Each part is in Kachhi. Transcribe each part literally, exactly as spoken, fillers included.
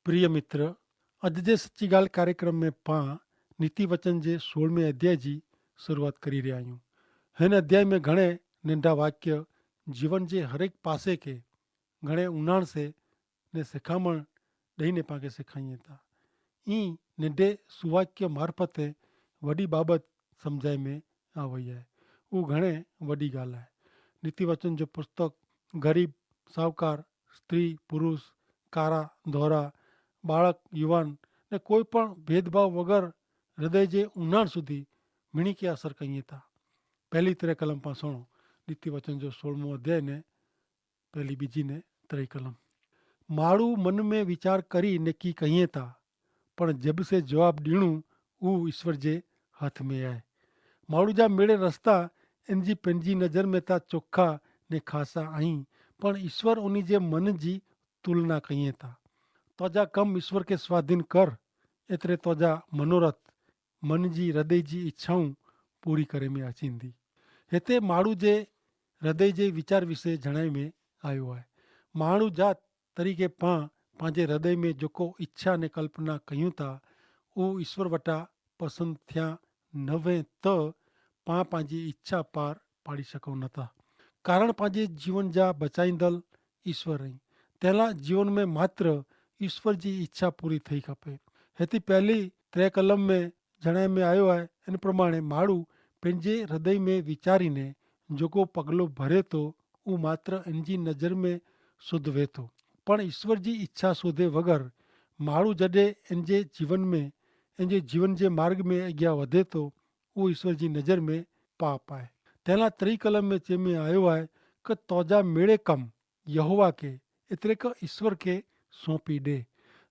પ્રિય મિત્ર, અજ જે સચ્ચી ગાલ કાર્યક્રમ મેં પાં નીતિ વચન જે સોળમે અધ્યાય જી શરૂઆત કરી રહ્યા આયું. હેન અધ્યાય મેં ઘણે નેંધા વાક્ય જીવન જે હરેક પાસે કે ઘણે ઉનાણ સે ને સિખામણ દઈને પાંકે સિખાઈ થા. ઈ નેંધે સુવાક્ય મારફતે વડી બાબત સમઝાઈ મેં આવય હૈ. ઉં ઘણે વડી ગાલ હૈ. નીતિ વચન જો પુસ્તક ગરીબ, સાવકાર, સ્ત્રી, પુરુષ, કારા, ધોરા, બાળક, યુવાન ને કોઈ પણ ભેદભાવ વગર હૃદય જે ઉનાણ સુધી મિણી કે અસર કહિયે તા. પહેલી ત્રે કલમ પાં સુણો. નીતિ વચન જો સોળમો અધ્યાય ને પહેલી બીજી ને ત્રે કલમ. માડૂ મન મેં વિચાર કરી ને કી કહિયે તા, પણ જબ સે જવાબ દીણું ઉ ઈસ્વર જે હાથ મેં આય. માડૂ જા મેળે રસ્તા એનજી પેનજી નજર મેં તા ચોખા ને ખાસા અહીં, પણ ઈસ્વર ઉની જે મન જી તુલના કહિયે તા. તોજા કમ ઈસ્વર કે સ્વાધીન કર, એતરે તોજા મનોરથ મન જી હૃદય જી ઇચ્છાઉં પૂરી કરે મેં અચીંદી. હેતા માડૂ જે હૃદય જે વિચાર વિશે જણાઈ મેં આયો હૈ. માડૂ જાત તરીકે પાં પાંજે હૃદય મેં જોકો ઇચ્છા ને કલ્પના કહ્યું તા ઉ ઇશ્વર વટા પસંદ થ્યાં નવે તો પાં પાંજી ઇચ્છા પાર પાડી શકો નતા. કારણ પાંજે જીવન જા બચાઈંદલ ઇશ્વર રહી. તેલા જીવન મેં માત્ર ઇશ્વર જી ઇચ્છા પૂરી થઈ ખપે. હેતી પહેલી ત્રે કલમ મેં જણાય મેં આયો હૈ. એન પ્રમાણે માડૂ પેનજે હૃદય મેં વિચારી ને જોકો પગલો ભરે તો ઉ માત્ર એનજી નજર મેં શુદ્ધ વેતો. પણ ઇશ્વર જી ઇચ્છા શોધે વગર માડૂ જડે એનજે જીવન મેં એનજે જીવન જે માર્ગ મેં અગિયા વધે તો ઉ ઇશ્વર જી નજર મેં પાપ આય. તેલા ત્રિકલમ મેં ચેમે આયો આય કે તોજા મેળે કમ યહોવા કે એતરે કે ઇશ્વર કે સોંપી દે.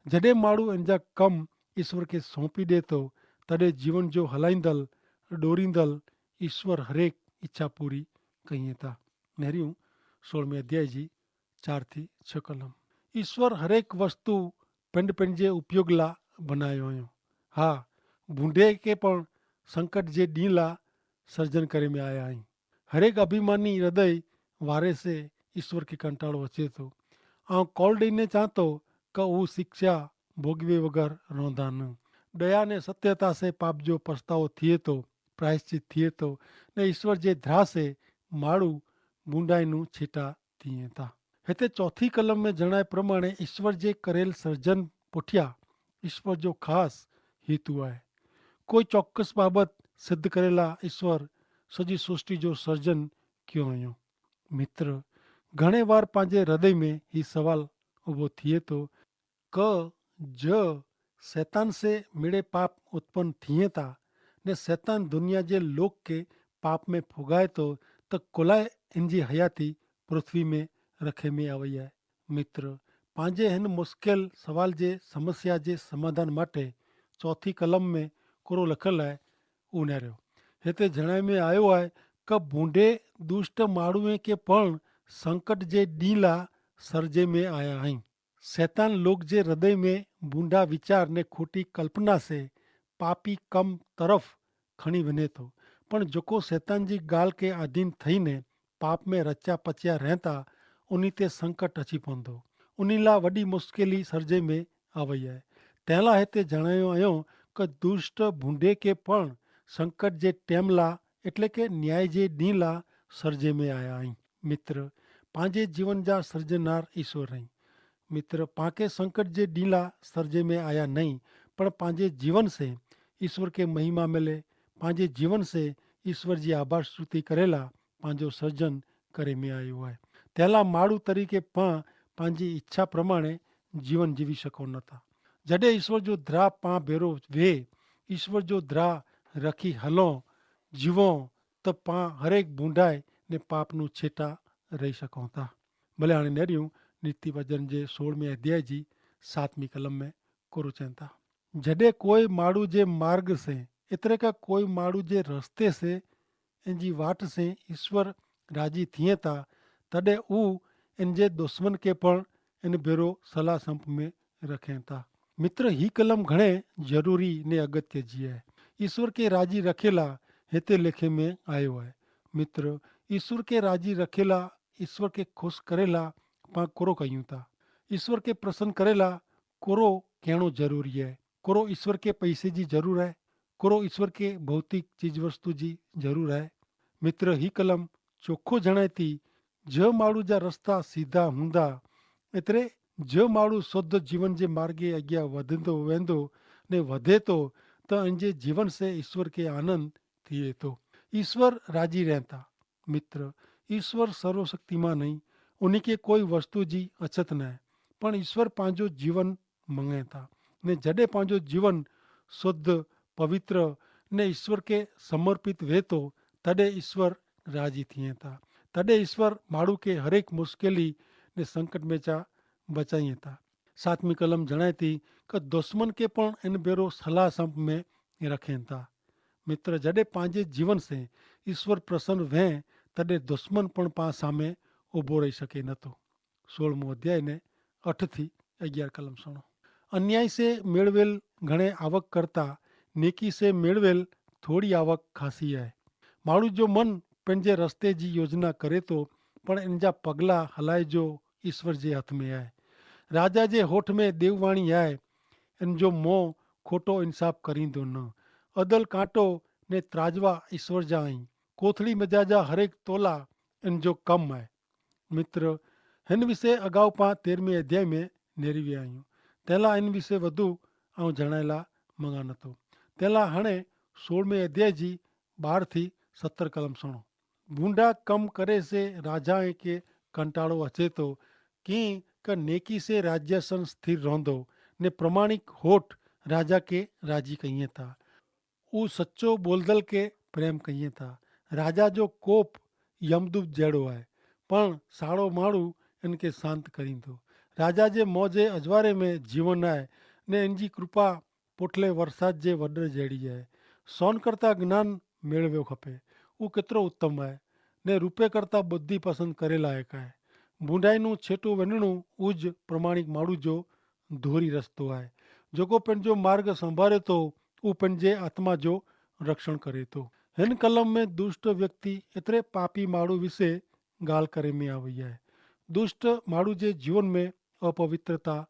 જડે માડૂ એનજા કમ ઇશ્વર કે સોંપી દે તો તદે જીવન જો હલાઈંદલ ડોરીંદલ ઇશ્વર હરેક ઇચ્છા પૂરી કહિયે તા. નહર્યું સોળમે અધ્યાય જી ચાર થી છ કલમ. ઇશ્વર હરેક વસ્તુ પેંડ પેંડ જે ઉપયોગ લા બનાયો અયો. હા, ભૂંડે કે પણ સંકટ જે ડીંલા સર્જન કરે મેં આયા હૈં. હરેક અભિમાની હૃદય વારે સે ઇશ્વર કે કંટાળો હચે તો. આઉં કોલ દઈને ચાંતો કે ઉહ શિક્ષા ભોગવે વગર રોંધા ન. દયા ને સત્યતા સે પાપ જો પસ્તાવો થિયે તો પ્રાયશ્ચિત થિયે તો ને ઇશ્વર જે ધ્રાસે માડૂ બુંડાઈનું છીટા થિયે તા. હેતા ચોથી કલમ મેં જણાય પ્રમાણે ઇશ્વર જે કરેલ સર્જન પોઠ્યા ઇશ્વર જો ખાસ હેતુ આય. કોઈ ચોક્કસ બાબત સિદ્ધ કરેલા ઇશ્વર સજી સૃષ્ટિ જો સર્જન ક્યો અયો? મિત્ર, ઘણે વાર પાંજે હૃદય મેં હી સવાલ ઉભો થિયે તો કે જ સૈતાન સે મેળે પાપ ઉત્પન થિયે તા ને સૈતાન દુનિયા જે લોક કે પાપ મેં ફુગાય તો તો કોલાએ એનજી હયાતી પૃથ્વી મેં રખે મેં આવય હૈ? મિત્ર, પાંજે હેન મુશ્કેલ સવાલ જે સમસ્યા જે સમાધાન માટે ચોથી કલમ મેં કોરો લખલ હૈ. ઉનાર્યો હેતા જણાય મેં આયો હૈ કે ભૂંડે દુષ્ટ માણૂએ કે પણ સંકટ જે ડીંલા સર્જે મેં આયા હૈં. સૈતાન લોક જે હૃદય મેં ભૂંડા વિચાર ને ખોટી કલ્પના સે પાપી કમ તરફ ખણી વને થો. પણ જોકો સૈતાન જી ગાલ કે આધીન થઈ ને પાપ મેં રચ્યા પચ્યા રહેતા ઉની તે સંકટ અછી પોંધો. ઉની લા વડી મુશ્કેલી સર્જે મેં આવય હૈ. તેલા હેતે જણાયો અયો કે દુષ્ટ ભૂંડે કે પણ સંકટ જે ટેમલા એટલે કે ન્યાય જે ડીંલા સર્જે મેં આયા હૈં. મિત્ર, પાંજે જીવન જા સર્જનાર ઇશ્વર હૈં. મિત્ર, પાંકે સંકટ જે ડીંલા સર્જે મેં આયા નહીં, પણ પાંજે જીવન સે ઇશ્વર કે મહિમા મેલે. પાંજે જીવન સે ઇશ્વર જી આભાર સ્તુતિ કરેલા પાંજો સર્જન કરે મેં આયો હૈ. તેલા માડૂ તરીકે પાં પાંજી ઇચ્છા પ્રમાણે જીવન જીવી શકો નતા. જડે ઇશ્વર જો દ્રાહ પાં ભેરો વે ઇશ્વર જો દ્રાહ રખી હલો જીવો, તો પાં હરેક ભૂંડાઈ ને પાપનું છેટા રહી શકો થા. ભલે આણે નેર્યું નીતિ વજન જે સોળમે અધ્યાય જી સાતમી કલમ મેં કોરો ચેંતા. જડે કોઈ માડૂ જે માર્ગ સે એતરે કા કોઈ માડૂ જે રસ્તે સે એનજી વાટ સે ઇશ્વર રાજી થિયે તા, તદે ઉ એનજે દુશ્મન કે પણ એન ભેરો સલાહ સંપ મેં રખે તા. મિત્ર, હી કલમ ઘણે જરૂરી ને અગત્ય જી હૈ. ઇશ્વર કે રાજી રખેલા હેતે લેખે મેં આયો હૈ. મિત્ર, ઇશ્વર કે રાજી રખેલા ઇશ્વર કે ખુશ કરેલા પાં કોરો કહ્યું તા? ઇશ્વર કે પ્રસન્ન કરેલા કોરો કહેણો જરૂરી હૈ? કોરો ઈસ્વર કે પૈસે જી જરૂર હૈ? કોરો ઈસ્વર કે ભૌતિક ચીજવસ્તુ જી જરૂર હૈ? મિત્ર, હી કલમ ચોખો જણાય તી, જે માળુ જા રસ્તા સીધા હુંદા, એતરે જે માળુ શોધ જીવન જે માર્ગે અગિયા વધેંદો વેંદો ને વધે તો, તો અન જે જીવન સે ઈસ્વર કે આનંદ થિયે તો, ઈસ્વર રાજી રહેંતા. મિત્ર, ઈસ્વર સર્વશક્તિમાન નહીં, ઉની કે કોઈ વસ્તુ જી અછત નાય. પણ ઈસ્વર પાંજો જીવન મંગેતા, ને જડે પાંજો જીવન શુદ્ધ, પવિત્ર ને ઈસ્વર કે સમર્પિત વેતો, તદે ઈસ્વર રાજી થિયેતા. તદે ઈસ્વર માડૂ કે હરેક મુશ્કેલી ને સંકટ મેં ચા બચાઈ થા. સાતમી કલમ જણાયતી કે દુશ્મન કે પણ એન ભેરો સલાહ સંપ મેં રખેં થા. મિત્ર, જડે પાંજે જીવન સે ઈસ્વર પ્રસન્ન વહેં, તદે દુશ્મન પણ પાં સામે ઉભો રહી શકે નતો. સોળમો અધ્યાય ને અઠ થી અગિયાર કલમ સુણો. અન્યાય સે મેળવેલ ઘણે આવક કરતા નેકી સે મેળવેલ થોડી આવક ખાસી આય. માણુ જો મન પેનજે રસ્તે જી યોજના કરે તો, પણ એનજા પગલા હલાય જો ઈસ્વર જે હાથ મેં આય. રાજા જે હોઠ મેં દેવવાણી આય, એન જો મોં ખોટો ઇન્સાફ કરીંદો ન. અદલ કાંટો ને ત્રાજવા ઈસ્વર જા અહીં. કોથળી મેજા જા હરેક તોલા એન જો કમ આય. મિત્ર, હેન વિશે અગાઉ પાં તેરમે અધ્યાય મેં નેરવી આયું. તેલા હેન વિશે વધુ આઉં જણાયેલા મંગાન તો. તેલા હણે સોળમે અધ્યાય જી બાર થી સત્તર કલમ સુણો. ભૂંડા કમ કરે સે રાજા કે કંટાળો હચે તો, કિંક નેકી સે રાજ્યાસન સ્થિર રોંધો, ને પ્રમાણિક હોઠ રાજા કે રાજી કહિયે થા. ઉહ સચો બોલદલ કે પ્રેમ કહિયે થા. રાજા જો કોપ યમદૂત જેડો આય, પણ સાડો માડૂ એન કે શાંત કરીંદો. રાજા જે મોજે અજવારે મેં જીવન આય, ને એન જી કૃપા પોઠલે વરસાદ જે વડર જેડી આય. સોન કરતા જ્ઞાન મેળવ્યો ખપે, ઉહ કેતરો ઉત્તમ આય. ને રૂપે કરતા બુદ્ધિ પસંદ કરેલા આય કાય. ભૂંડાઈનું છેટું વેનણું ઉજ પ્રમાણિક માડૂ જો ધોરી રસ્તો આય. જોકો પેનજો માર્ગ સંભારે તો ઉપને જે આત્મા જો રક્ષણ કરે તો. હેન કલમ મેં દુષ્ટ વ્યક્તિ એતરે પાપી માડૂ વિશે ગાલ કરે મેં આવય હૈ. દુષ્ટ માડૂ જે જીવન મેં અપવિત્રતા,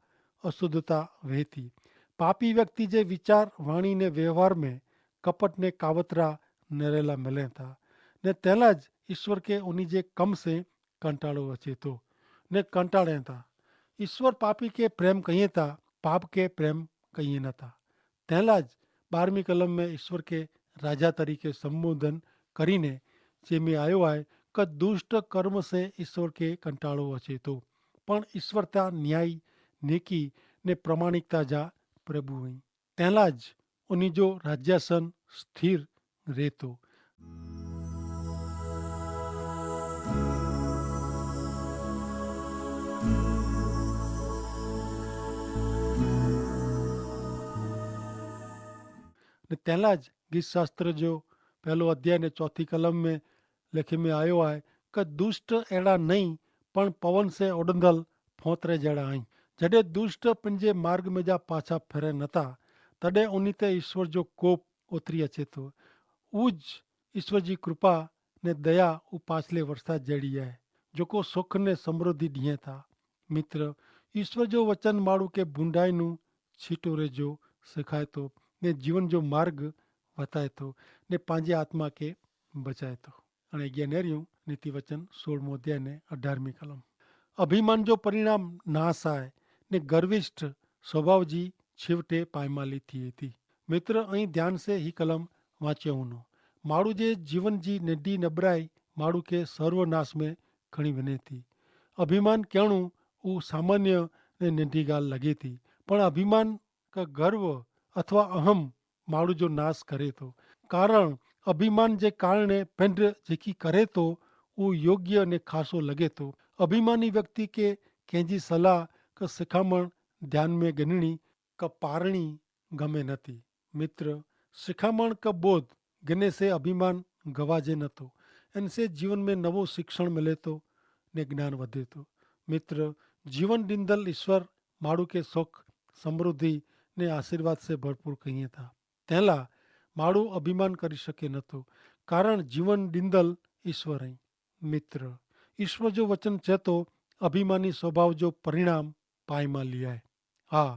અશુદ્ધતા વહેતી. પાપી વ્યક્તિ જે વિચાર વાણી ને વ્યવહાર મેં કપટ ને કાવતરા નરેલા મલેતા, ને તેલા જ ઈસ્વર કે ઉની જે કમ સે કંટાળો વચે તો, ને કંટાળે તા. ઈસ્વર પાપી કે પ્રેમ કહિયે તા, પાપ કે પ્રેમ કહિયે ન તા. તેલા જ બારમી કલમ મેં ઈસ્વર કે રાજા તરીકે સંબોધન કરીને જેમી આયો આય, કે દુષ્ટ કર્મ સે ઈસ્વર કે કંટાળો વચે તો, પણ ઈસ્વર તા ન્યાયી, નેકી ને પ્રમાણિકતા જા પ્રભુ હૈં. તેલા જ ઉની જો રાજ્યાસન સ્થિર રહેતો. તેલા જ ગીતશાસ્ત્ર જો પહેલો અધ્યાય ને ચોથી કલમ મેં લેખે મેં આયો આય, કે દુષ્ટ એડા નહીં, પણ પવન સે ઓડંદલ ફોતરે જેડા અહીં. જડે દુષ્ટ પંજે માર્ગ મેં જા પાછા ફેરે નતા, તદે ઉની તે ઈસ્વર જો કોપ ઓતરી અચે તો. ઉજ ઈસ્વર જી કૃપા ને દયા ઉપાછલે વરસાદ જેડી આય, જોકો સુખ ને સમૃદ્ધિ દિયે તા. મિત્ર, ઈસ્વર જો વચન માડૂ કે ભૂંડાઈનું છીટો રેજો સિખાય તો, ને જીવન જો માર્ગ વતાય તો, ને પાંજે આત્મા કે બચાય તો. અને અગિયા નેર્યું નીતિ વચન સોળમો અધ્યાય ને અઢારમી કલમ. અભિમાન જો પરિણામ નાસ આય, ને ગર્વિષ્ઠ સ્વભાવ જી છેવટે પાયમાલી થી તી. મિત્ર, અહીં ધ્યાન સે હી કલમ વાંચ્યો હુનો. માડૂ જે જીવન જી નેડી નબરાઈ માડૂ કે સર્વનાશ મેં ખણી વને તી. અભિમાન કહેણું ઉં સામાન્ય ને નેડી ગાલ લગે તી, પણ અભિમાન કા ગર્વ અથવા અહમ માડૂ જો નાસ કરે તો. કારણ અભિમાન જે કારણે પેંધ જેકી કરે તો ઉં યોગ્ય ને ખાસો લગે તો. અભિમાની વ્યક્તિ કે કેંજી સલાહ કા સિખામણ ધ્યાન મેં ગનણી કા પારણી ગમે નથી. મિત્ર, સિખામણ કા બોધ ગને સે અભિમાન ગવાજે નતો. એન સે જીવન મેં નવો શિક્ષણ મિલે તો ને જ્ઞાન વધે તો. મિત્ર, જીવન દીંદલ ઈસ્વર માડૂ કે સુખ, સમૃદ્ધિ ને આશીર્વાદ સે ભરપૂર કહિયે તા. તેલા માડૂ અભિમાન કરી શકે નતો, કારણ જીવન દીંદલ ઈસ્વર હૈં. મિત્ર, ઈસ્વર જો વચન ચેતો અભિમાની સ્વભાવ જો પરિણામ પાયમાલી આય. હા,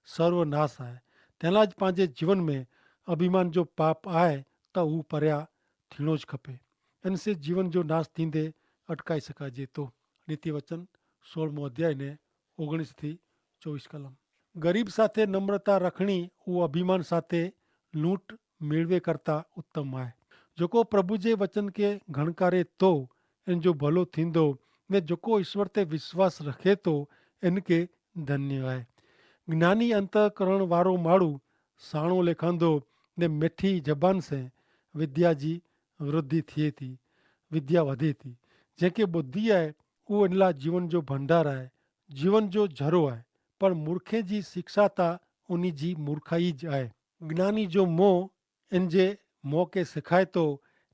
સર્વનાશ આય. તેના જ પાંજે જીવન મેં અભિમાન જો પાપ આય, તો ઉપર્યા થીણો જ ખપે. એન સે જીવન જો નાશ થીંદે અટકાઈ સકાજે તો. નીતિ વચન સોળમો અધ્યાય ને ઓગણીસ થી ચોવીસ કલમ. ગરીબ સાથે નમ્રતા રખણી ઉ અભિમાન સાથે લૂંટ મેળવે કરતા ઉત્તમ આય. જોકો પ્રભુ જે વચન કે ઘણકારે તો એન જો ભલો થીંદો, ને જોકો ઈશ્વર તે વિશ્વાસ રખે તો એન કે ધન્ય આય. જ્ઞાની અંતકરણ વારો માળુ સાણો લેખાંદો, ને મેઠી જબાન સે વિદ્યા જી વૃદ્ધિ થિયે થી, વિદ્યા વધે થી. જેંકે બુદ્ધિ આય ઉહ એનલા જીવન જો ભંડાર આય, જીવન જો ઝરો આય. પણ મૂર્ખે જી શિક્ષા તા ઉની જી મૂર્ખાઈ જ આય. જ્ઞાની જો મોં એન જે મોં કે સિખાય તો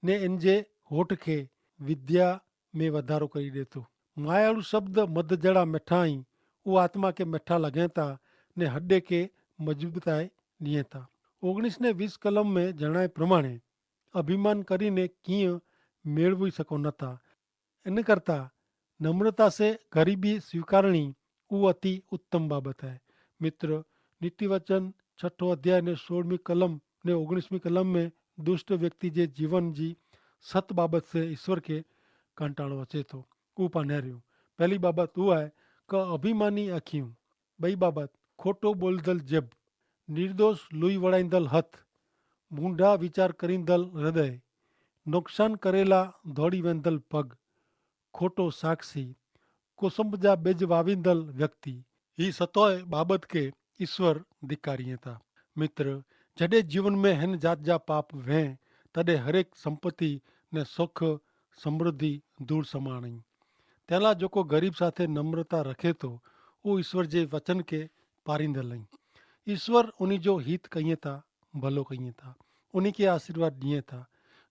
ને એન જે હોઠ કે વિદ્યા મેં વધારો કરી દેતો. માયાળુ શબ્દ મધ જેડા મેઠા હી ઉહ આત્મા કે મેઠા લગેતા ને હડે કે મજબૂતાઈ નિયતા. ઓગણીસ ને વીસ કલમ મેં જણાય પ્રમાણે અભિમાન કરીને કિંય મેળવી શકો નતા. એન કરતા નમ્રતા સે ગરીબી સ્વીકારણી ઉ અતિ ઉત્તમ બાબત હૈ. મિત્ર, નીતિવચન છઠો અધ્યાય ને સોળમી કલમ ને ઓગણીસમી કલમ મેં દુષ્ટ વ્યક્તિ જે જીવન જી સત બાબત સે ઈશ્વર કે કંટાળો અચેતો. ઉપા નહર્યું. પહેલી બાબત ઉ હૈ કે અભિમાની અખિયું. બઈ બાબત ખોટો બોલદલ જેબ, નિર્દોષ લુઈ વડાઈંદલ હત, ભૂંડા વિચાર કરીંદલ હૃદય, નોકસાન કરેલા ધોડી વેંદલ પગ, ખોટો સાક્ષી, કોસંબ જા બેજ વાવીંદલ વ્યક્તિ. હી સતોય બાબત કે ઈશ્વર ધિકારી હતા. મિત્ર, જડે જીવન મેં હેન જાત જા પાપ વેં, તદે હરેક સંપત્તિ ને સુખ સમૃદ્ધિ દૂર સમાણી. તેલા જોકો ગરીબ સાથે નમ્રતા રખે તો ઉહ ઈશ્વર જે વચન કે પારિંદલ હૈં. ઈશ્વર ઉની જો હિત કહિયે થા, ભલો કહિયે થા, ઉની કે આશીર્વાદ દિયે થા.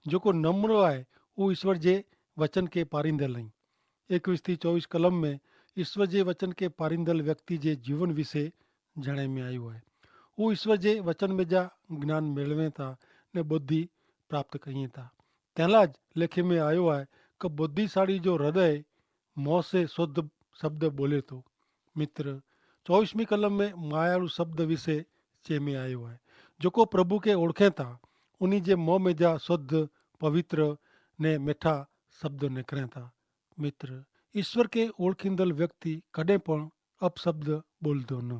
જોકો નમ્ર આય ઉહ ઈશ્વર જે વચન કે પારિંદલ હૈં. એકવીસ થી ચોવીસ કલમ મેં ઈશ્વર જે વચન કે પારિંદલ વ્યક્તિ જે જીવન વિશે જણાઈ મેં આયુ આય. ઉહ ઈશ્વર જે વચન મેં જા જ્ઞાન મેળવે થા ને બુદ્ધિ પ્રાપ્ત કહિયે થા. તેલા જ લેખે મેં આયો આય કે બુદ્ધિશાળી જો હૃદય મોં સે શુદ્ધ શબ્દ બોલે તો. મિત્ર, ચોવીસમી કલમ મેં માયાળુ શબ્દ વિશે ચેમે આયો હૈ. જોકો પ્રભુ કે ઓળખે થા ઉની જે મોં મેં જા શુદ્ધ, પવિત્ર ને મેઠા શબ્દ નેકરે થા. મિત્ર, ઈશ્વર કે ઓળખીંદલ વ્યક્તિ કદે પણ અપશબ્દ બોલદો ન.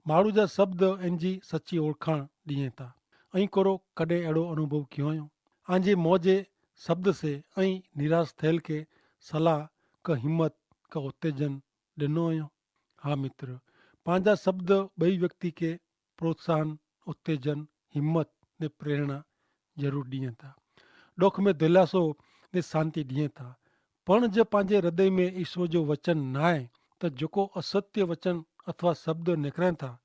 માળુ જા શબ્દ એનજી સચ્ચી ઓળખાણ દિયે થા. અહીં કોરો કદે એડો અનુભવ કિયો? આંજે મોં જે શબ્દ સે અહીં નિરાશ થયેલ કે સલાહ કે હિંમત કે ઉત્તેજન દેનો અયો? હા મિત્ર, પાંજા શબ્દ બહી વ્યક્તિ કે પ્રોત્સાહન, ઉત્તેજન, હિંમત ને પ્રેરણા જરૂર દિયે થા. ડોખ મેં ધેલાસો ને શાંતિ દિયે થા. પણ જે પાંજે હૃદય મેં ઈશ્વર જો વચન નાય, તો જોકો અસત્ય વચન અથવા શબ્દ નેકરે થા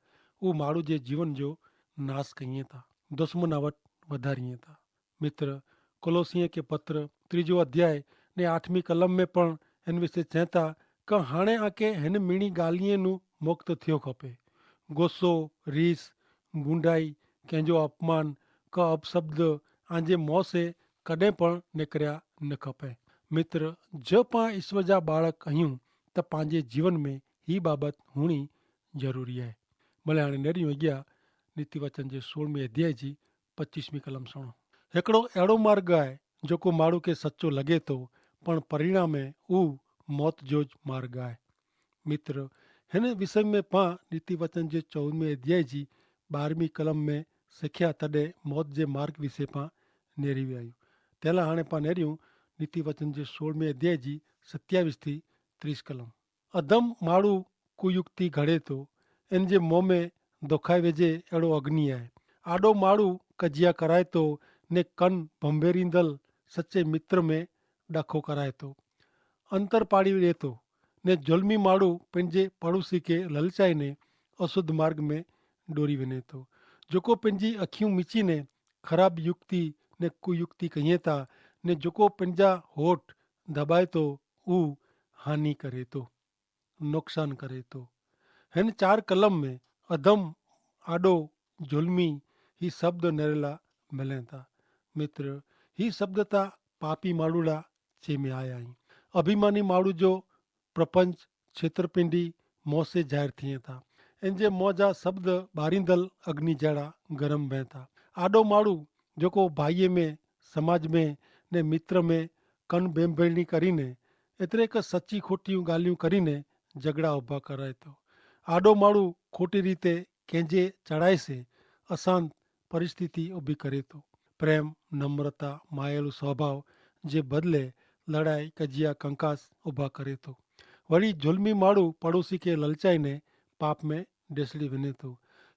ઉહ માળુ જે જીવન જો નાશ કહિયે થા, દુશ્મનાવટ વધારિયે થા. મિત્ર, કોલોસિયે કે પત્ર ત્રીજો અધ્યાય ને આઠમી કલમ મેં પણ એન વિશે ચેતા કે હાણે આકે હેન મિણી ગાલિયે નું મુક્ત થયો ખપે. ગોસો, રીસ, બુંડાઈ, કેંજો અપમાન કે અપશબ્દ આંજે મોં સે કદે પણ નેકર્યા ન ખપે. મિત્ર, જો પાં ઈશ્વર જા બાળક અહ્યું, તો પાંજે જીવન મેં હી બાબત હુણી જરૂરી હૈ. ભલે હાણે નેરી વગ્યા નીતિવચન જે સોળમી અધ્યાય જી પચ્ચીસમી કલમ સુણો. હેકડો એડો માર્ગ આય જોકો માણૂ કે સચો લગે તો, પણ પરિણામે ઉહ મોત જો જ માર્ગ આય. મિત્ર, હેન વિષય મેં પાં નીતિવચન જે ચૌદમી અધ્યાય જી બારમી કલમ મેં સિખ્યા તદે મોત જે માર્ગ વિષય પાં નેરી વ્યાયું. તેલા હાણે પાં નેર્યું નીતિવચન જે સોળમી અધ્યાય જી સત્યાવીસ થી ત્રીસ કલમ. અધમ માળુ કુયુક્તિ ઘડે તો, એન જે મોં મેં દોખાઈ વેજે એડો અગ્નિ આય. આડો માળુ કજિયા કરાય તો, ને કન ભંભેરીંદલ સચ્ચે મિત્ર મેં ડખો કરાય તો. અંતર પાડી દેતો, ને જોલમી માળુ પેનજે પડોશી કે લલચાઈ ને અશુદ્ધ માર્ગ મેં ડોરી વેને તો. જોકો પેનજી અખિયું મિચી ને ખરાબ યુક્તિ ને કુયુક્તિ કહિયે તા, ને જોકો પેનજા હોઠ ધબાય તો ઉહ હાનિ કરે તો, નોકસાન કરે તો. હેન ચાર કલમ મેં અધમ, આડો, જોલમી હી શબ્દ નેરેલા મેલે તા. મિત્ર, હી શબ્દ તા પાપી માડૂડા ચે મેં આયા હી. અભિમાની માડૂ જો પ્રપંચ છેતરપિંડી મોં સે જાહેર થિયે તા. એન જે મોજા શબ્દ બારીંદલ અગ્નિ જેડા ગરમ વહેતા. આડો માડૂ જોકો ભાઈએ મેં સમાજ મેં ને મિત્ર મેં કન બેંભેણી કરીને એતરે કે સચ્ચી ખોટી ગાલિયું કરીને જગડા ઉભા કરાય તો. આડો માડૂ ખોટી રીતે કેંજે ચડાય સે અસાન પરિસ્થિતિ ઉભી કરે તો. પ્રેમ નમ્રતા માયેલુ સ્વભાવ જે બદલે લડાઈ કજિયા કંકાસ ઉભા કરે તો. વળી ઝુલમી માડૂ પડોશી કે લલચાઈ ને પાપ મેં ડેસડી વિને તો.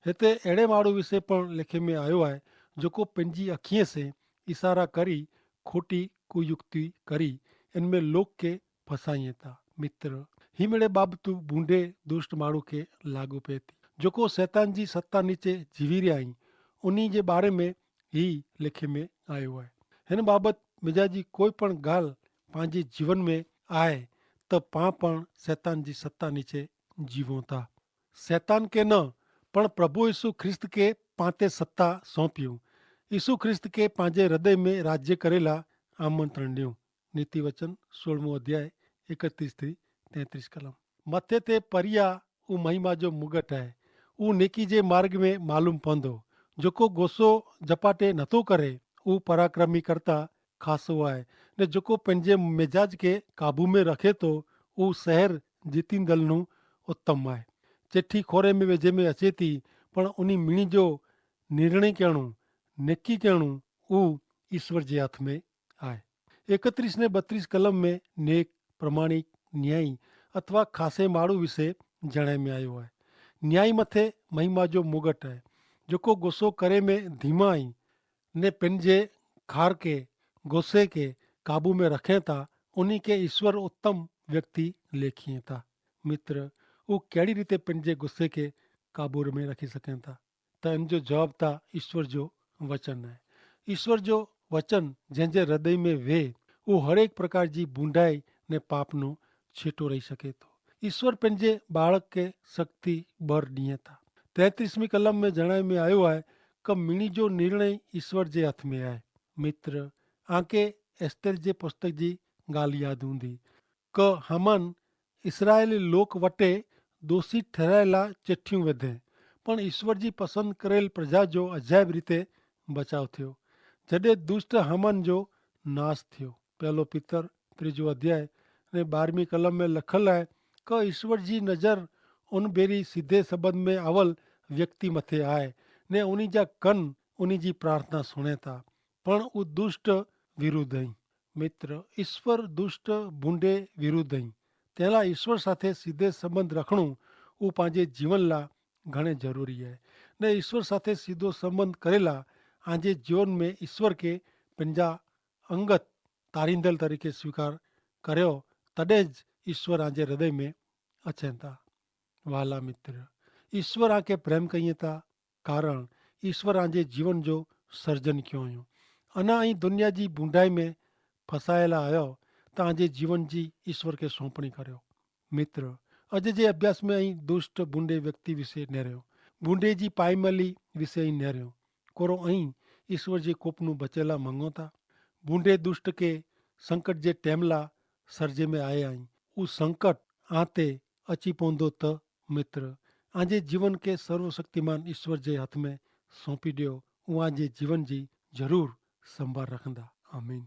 હેતા એડે માડૂ વિશે પણ લેખે મેં આયો આય જોકો પૈજી અખીએ સે ઇસારા કરી ખોટી કુયુક્તિ કરી એન મેં લોક કે ફસાઈ થા. મિત્ર, હી મેડે બાબતુ ભૂંડે દુષ્ટ માડૂ કે લાગુ પેતી જોકો સૈતાન જી સત્તા નીચે જીવી રહ્યા હી ઉની જે બારે મેં હી લેખે મેં આયો આય. હેન બાબત મેજા જી કોઈ પણ ગાલ પાંજી જીવન મેં આય તો પાં પણ સૈતાન જી સત્તા નીચે જીવો થા. સૈતાન કે ન પણ પ્રભુ ઈસુ ખ્રિસ્ત કે પાંતે સત્તા સોંપ્યું. ઈસુ ખ્રિસ્ત કે પાંજે હૃદય મેં રાજ્ય કરેલા આમંત્રણ ડિયું. નીતિવચન સોળમો અધ્યાય એકત્રીસ થી તેત્રીસ કલમ. મતે તે પરિયા ઉં મહિમા જો મુગટ હૈ. ઉં નેકી જે માર્ગ મેં માલૂમ પંદો જોકો ગોસો જપાટે નતો કરે. ઉં પરાક્રમી કરતા ખાસો આય. ને જોકો પૈજે મેજાજ કે કાબૂ મેં રખે તો ઉં સહર જીતિંદલ નું ઉત્તમ આય. ચેઠી ખોરે મેં વેજે મેં અચેતી પણ ઉની મિણી જો નિર્ણય કહેણું નેકી કહેણું ઉં ઈસ્વર જે હાથ મેં આય. એકત્રીસ ને બત્રીસ કલમ મેં નેક પ્રમાણિક ન્યાયી અથવા ખાસે માળુ વિશે જણાય મેં આયો આય. ન્યાયી મતે મહિમા જો મુગટ આય જોકો ગોસો કરે મેં ધીમા આઈ ને પૈજે ખાર કે ગોસે કે કાબૂ મેં રખે થા ઉની કે ઈસ્વર ઉત્તમ વ્યક્તિ લેખી થા. મિત્ર, ઉં કેડી રીતે પૈજે ગોસે કે કાબૂ મેં રખી સકે થા? તો એન જો જવાબ થા ઈસ્વર જો વચન હૈ. ઈસ્વર જો વચન જેન જે હૃદય મેં વે ઉં હરેક પ્રકાર જી ભૂંડાઈ ને પાપનો છેટો રહી સકે થો. ઈસ્વર પૈજે બાળક કે સક્તિ બર દિયે થા. તેત્રીસમી કલમ મેં જણાય મેં આયો હૈ કે મિણી જો નિર્ણય ઈસ્વર જે હાથ મેં હૈ. મિત્ર, આંકે એસ્તર જે પુસ્તક જી ગાલ યાદ હુંદી કે હમાન ઇસરાયેલી લોક વટે દોષી ઠરાયેલા ચેઠ્યું વધે. પણ ઇશ્વર જી પસંદ કરેલ પ્રજા જો અજાયબ રીતે બચાવ થયો. જડે દુષ્ટ હામાન જો નાશ થયો. પહેલો પિતર ત્રીજો અધ્યાય ને બારમી કલમ મેં લખલ આય કે ઇશ્વર જી નજર ઉનભેરી સીધે સંબંધ મેં આવલ વ્યક્તિ મતે આય ને ઉની જા કન ઉની જી પ્રાર્થના સુણે તા. પણ ઉદુષ્ટ વિરુદ્ધ અહીં. મિત્ર, ઈસ્વર દુષ્ટ ભૂંડે વિરુદ્ધ અહીં. તેલા ઈસ્વર સાથે સીધે સંબંધ રખણું ઉપાંજે જીવનલા ઘણે જરૂરી હૈ. ને ઈસ્વર સાથે સીધો સંબંધ કરેલા આજે જીવન મેં ઈસ્વર કે પંજા અંગત તારીંદલ તરીકે સ્વીકાર કર્યો, તદે જ ઈસ્વર આજે હૃદય મેં અચેતા. વહાલા મિત્ર, ઈસ્વર આકે પ્રેમ કહિએ તા કારણ ઈસ્વર આજે જીવન જો સર્જન ક્યો અયો. અના અહીં દુનિયા જી ભૂંડાઈ મેં ફસાયેલા આયો, તો આજે જીવન જી ઈસ્વર કે સોંપણી કર્યો. મિત્ર, અજ જે અભ્યાસ મેં અહીં દુષ્ટ ભૂંડે વ્યક્તિ વિશે નેર્યો, ભૂંડે જી પાઈમલી વિશે અહીં નેર્યો. કોરો અહીં ઈસ્વર જે કોપનું બચેલા મંગોતા? ભૂંડે દુષ્ટ કે સંકટ જે ટેમલા સર્જે મેં આયા અહીં. ઉસ સંકટ આતે અચી પોંદો ત મિત્ર, આજે જીવન કે સર્વશક્તિમાન ઈસ્વર જે હાથ મેં સોંપી દ્યો. ઉ આજે જીવન જી જરૂર સંભાર રખંદા. આમીન.